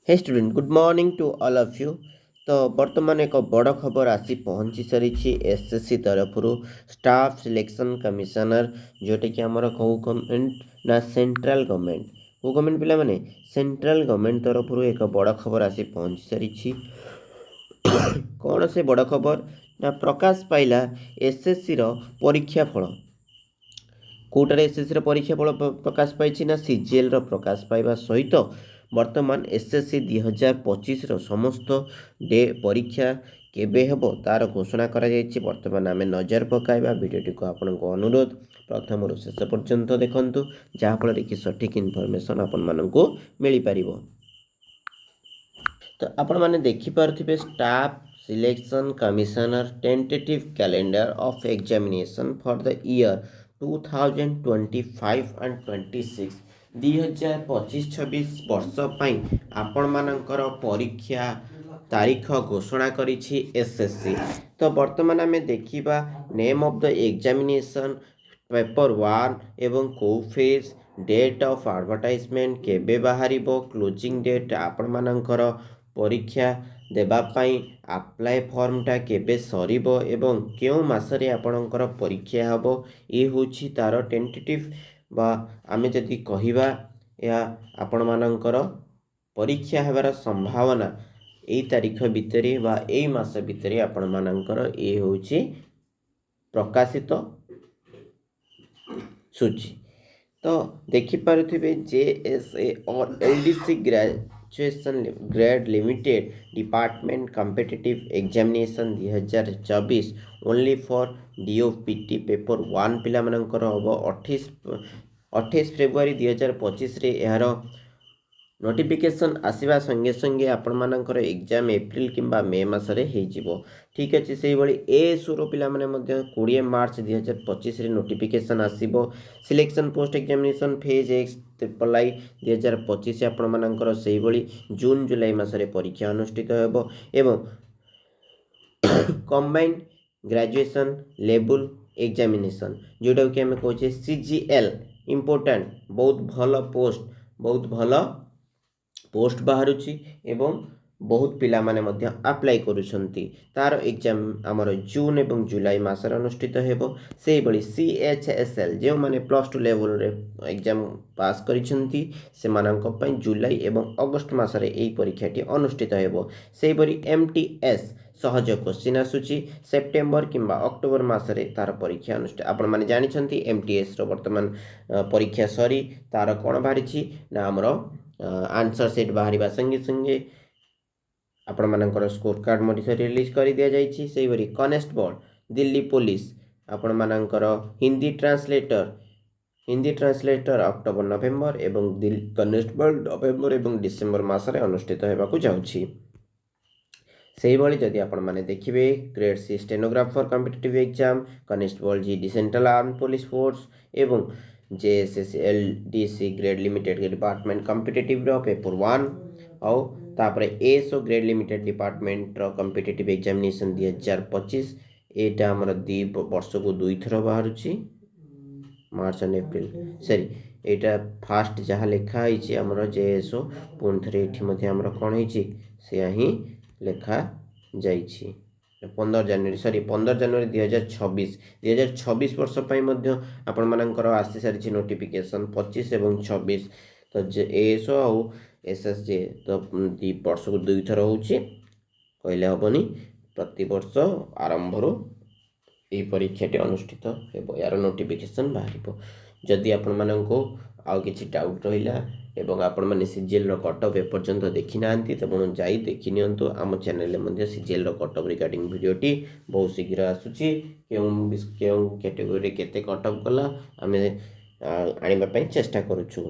Hey student, good morning to all of you. ତ ବର୍ତ୍ତମାନ ଏକ ବଡ଼ ଖବର ଆସି ପହଞ୍ଚି ସାରିଛି ଏସ୍ଏସ୍ସି ତରଫରୁ, ଷ୍ଟାଫ୍ ସିଲେକ୍ସନ୍ କମିଶନର, ଯେଉଁଟାକି ଆମର କେଉଁ ଗଭର୍ଣ୍ଣମେଣ୍ଟ ନା ସେଣ୍ଟ୍ରାଲ ଗଭର୍ଣ୍ଣମେଣ୍ଟ। କେଉଁ ଗଭର୍ଣ୍ଣମେଣ୍ଟ ପିଲାମାନେ? ସେଣ୍ଟ୍ରାଲ ଗଭର୍ଣ୍ଣମେଣ୍ଟ ତରଫରୁ ଏକ ବଡ଼ ଖବର ଆସି ପହଞ୍ଚି ସାରିଛି। କ'ଣ ସେ ବଡ଼ ଖବର ନା ପ୍ରକାଶ ପାଇଲା ଏସ୍ଏସ୍ସିର ପରୀକ୍ଷା ଫଳ। କେଉଁଟାରେ ଏସ୍ଏସ୍ସିର ପରୀକ୍ଷା ଫଳ ପ୍ରକାଶ ପାଇଛି ନା ସିଜିଏଲ୍ର ପ୍ରକାଶ ପାଇବା ସହିତ ବର୍ତ୍ତମାନ ଏସ୍ଏସ୍ସି 2025ର ସମସ୍ତ ଡେ ପରୀକ୍ଷା କେବେ ହେବ, ତା'ର ଘୋଷଣା କରାଯାଇଛି। ବର୍ତ୍ତମାନ ଆମେ ନଜର ପକାଇବା। ଭିଡ଼ିଓଟିକୁ ଆପଣଙ୍କୁ ଅନୁରୋଧ, ପ୍ରଥମରୁ ଶେଷ ପର୍ଯ୍ୟନ୍ତ ଦେଖନ୍ତୁ, ଯାହାଫଳରେ କି ସଠିକ୍ ଇନଫର୍ମେସନ୍ ଆପଣମାନଙ୍କୁ ମିଳିପାରିବ। ତ ଆପଣମାନେ ଦେଖିପାରୁଥିବେ, Staff Selection Commissioner tentative calendar of examination for the year 2025 and 26. 2025-26 ବର୍ଷ ପାଇଁ ଆପଣମାନଙ୍କର ପରୀକ୍ଷା ତାରିଖ ଘୋଷଣା କରିଛି ଏସ୍ଏସ୍ସି। ତ ବର୍ତ୍ତମାନ ଆମେ ଦେଖିବା name of the examination, paper one ଏବଂ କେଉଁ ଫେଜ୍, ଡେଟ୍ ଅଫ୍ ଆଡ଼ଭର୍ଟାଇଜମେଣ୍ଟ କେବେ ବାହାରିବ, କ୍ଲୋଜିଂ ଡେଟ୍, ଆପଣମାନଙ୍କର ପରୀକ୍ଷା ଦେବା ପାଇଁ ଆପ୍ଲାଏ ଫର୍ମଟା କେବେ ସରିବ ଏବଂ କେଉଁ ମାସରେ ଆପଣଙ୍କର ପରୀକ୍ଷା ହେବ। ଏ ହେଉଛି ତା'ର ଟେଣ୍ଟେଟିଭ୍ ବା ଆମେ ଯଦି କହିବା, ଏହା ଆପଣମାନଙ୍କର ପରୀକ୍ଷା ହେବାର ସମ୍ଭାବନା ଏଇ ତାରିଖ ଭିତରେ ବା ଏଇ ମାସ ଭିତରେ ଆପଣମାନଙ୍କର। ଏ ହେଉଛି ପ୍ରକାଶିତ ସୂଚୀ। ତ ଦେଖିପାରୁଥିବେ, JSA or LDC, Graduation Grade Limited Department Competitive Examination 2024, only for DOPT paper one ପିଲାମାନଙ୍କର ହେବ 28 ଫେବୃଆରୀ 2025ରେ। ଏହାର ନୋଟିଫିକେସନ୍ ଆସିବା ସଙ୍ଗେ ସଙ୍ଗେ ଆପଣମାନଙ୍କର ଏକ୍ଜାମ୍ ଏପ୍ରିଲ କିମ୍ବା ମେ ମାସରେ ହେଇଯିବ। ଠିକ୍ ଅଛି। ସେଇଭଳି ଏଏସ୍ଓର ପିଲାମାନେ ମଧ୍ୟ 20 ମାର୍ଚ୍ଚ 2025ରେ ନୋଟିଫିକେସନ୍ ଆସିବ। Selection post examination phase X triple I 2025, ଆପଣମାନଙ୍କର ସେଇଭଳି ଜୁନ୍ ଜୁଲାଇ ମାସରେ ପରୀକ୍ଷା ଅନୁଷ୍ଠିତ ହେବ। ଏବଂ କମ୍ବାଇଣ୍ଡ ଗ୍ରାଜୁଏସନ୍ ଲେବୁଲ୍ ଏକ୍ଜାମିନେସନ୍, ଯେଉଁଟାକୁ କି ଆମେ କହୁଛେ ସିଜିଏଲ୍, ଇମ୍ପୋର୍ଟାଣ୍ଟ, ବହୁତ ଭଲ ପୋଷ୍ଟ, ବହୁତ ଭଲ ପୋଷ୍ଟ ବାହାରୁଛି ଏବଂ ବହୁତ ପିଲାମାନେ ମଧ୍ୟ ଆପ୍ଲାଏ କରୁଛନ୍ତି। ତା'ର ଏକ୍ଜାମ୍ ଆମର ଜୁନ୍ ଏବଂ ଜୁଲାଇ ମାସରେ ଅନୁଷ୍ଠିତ ହେବ। ସେହିଭଳି ସିଏଚ୍ ଏସ୍ ଏଲ୍, ଯେଉଁମାନେ ପ୍ଲସ୍ ଟୁ ଲେଭେଲରେ ଏକ୍ଜାମ୍ ପାସ୍ କରିଛନ୍ତି, ସେମାନଙ୍କ ପାଇଁ ଜୁଲାଇ ଏବଂ ଅଗଷ୍ଟ ମାସରେ ଏହି ପରୀକ୍ଷାଟି ଅନୁଷ୍ଠିତ ହେବ। ସେହିପରି ଏମ୍ଟିଏସ୍, ସହଜ କୋଶ୍ଚିନ୍ ଆସୁଛି, ସେପ୍ଟେମ୍ବର କିମ୍ବା ଅକ୍ଟୋବର ମାସରେ ତା'ର ପରୀକ୍ଷା ଅନୁଷ୍ଠିତ। ଆପଣମାନେ ଜାଣିଛନ୍ତି, ଏମ୍ଟିଏସ୍ର ବର୍ତ୍ତମାନ ପରୀକ୍ଷା ସରି ତା'ର କ'ଣ ବାହାରିଛି ନା ଆମର ଆନ୍ସର୍ ସିଟ୍ ବାହାରିବା ସଙ୍ଗେ ସଙ୍ଗେ ଆପଣମାନଙ୍କର ସ୍କୋର କାର୍ଡ଼ ମଧ୍ୟ ରିଲିଜ୍ କରିଦିଆଯାଇଛି। ସେହିପରି କନେଷ୍ଟବଳ ଦିଲ୍ଲୀ ପୋଲିସ, ଆପଣମାନଙ୍କର ହିନ୍ଦୀ ଟ୍ରାନ୍ସଲେଟର ଅକ୍ଟୋବର ନଭେମ୍ବର ଏବଂ ଦିଲ୍ଲୀ କନେଷ୍ଟବଳ ନଭେମ୍ବର ଏବଂ ଡିସେମ୍ବର ମାସରେ ଅନୁଷ୍ଠିତ ହେବାକୁ ଯାଉଛି। ସେଇଭଳି ଯଦି ଆପଣମାନେ ଦେଖିବେ, Grade C Stenographer competitive exam, Constable GD Central Armed Police Force ଏବଂ JSS LDC Grade Limited Department କମ୍ପିଟେଟିଭ୍ର paper one, ଆଉ ତାପରେ ଏଏସ୍ଓ ଗ୍ରେଡ୍ ଲିମିଟେଡ୍ ଡିପାର୍ଟମେଣ୍ଟର କମ୍ପିଟେଟିଭ୍ ଏକ୍ଜାମିନେସନ୍ 2025। ଏଇଟା ଆମର 2 ବର୍ଷକୁ ଦୁଇଥର ବାହାରୁଛି, ମାର୍ଚ୍ଚ ଆଣ୍ଡ ଏପ୍ରିଲ। ସରି, ଏଇଟା ଫାଷ୍ଟ ଯାହା ଲେଖା ହେଇଛି ଆମର ଜେଏସ୍ଓ, ପୁଣି ଥରେ ଏଠି ମଧ୍ୟ ଆମର କ'ଣ ହେଇଛି, ସେୟା ହିଁ ଲେଖା ଯାଇଛି। 15 ଜାନୁଆରୀ, ସରି, 15 ଜାନୁଆରୀ 2026। 2026 ବର୍ଷ ପାଇଁ ମଧ୍ୟ ଆପଣମାନଙ୍କର ଆସିସାରିଛି ନୋଟିଫିକେସନ୍, 25 ଏବଂ 26। ତ ଏଏସ୍ଓ ଆଉ ଏସ୍ଏସ୍ ଜେ ତ 2 ବର୍ଷକୁ ଦୁଇଥର ହେଉଛି କହିଲେ ହେବନି, ପ୍ରତିବର୍ଷ ଆରମ୍ଭରୁ ଏହି ପରୀକ୍ଷାଟି ଅନୁଷ୍ଠିତ ହେବ, ଏହାର ନୋଟିଫିକେସନ୍ ବାହାରିବ। ଯଦି ଆପଣମାନଙ୍କୁ ଆଉ କିଛି ଡାଉଟ୍ ରହିଲା ଏବଂ ଆପଣମାନେ ସିଜିଏଲ୍ର କଟଅଫ୍ ଏପର୍ଯ୍ୟନ୍ତ ଦେଖିନାହାନ୍ତି, ତେଣୁ ଯାଇ ଦେଖିନିଅନ୍ତୁ। ଆମ ଚ୍ୟାନେଲରେ ମଧ୍ୟ ସିଜିଏଲ୍ର କଟଅଫ୍ ରିଗାର୍ଡ଼ିଂ ଭିଡ଼ିଓଟି ବହୁତ ଶୀଘ୍ର ଆସୁଛି। କେଉଁ କେଉଁ କ୍ୟାଟେଗୋରୀରେ କେତେ କଟଅଫ୍ ଗଲା, ଆମେ ଆଣିବା ପାଇଁ ଚେଷ୍ଟା କରୁଛୁ।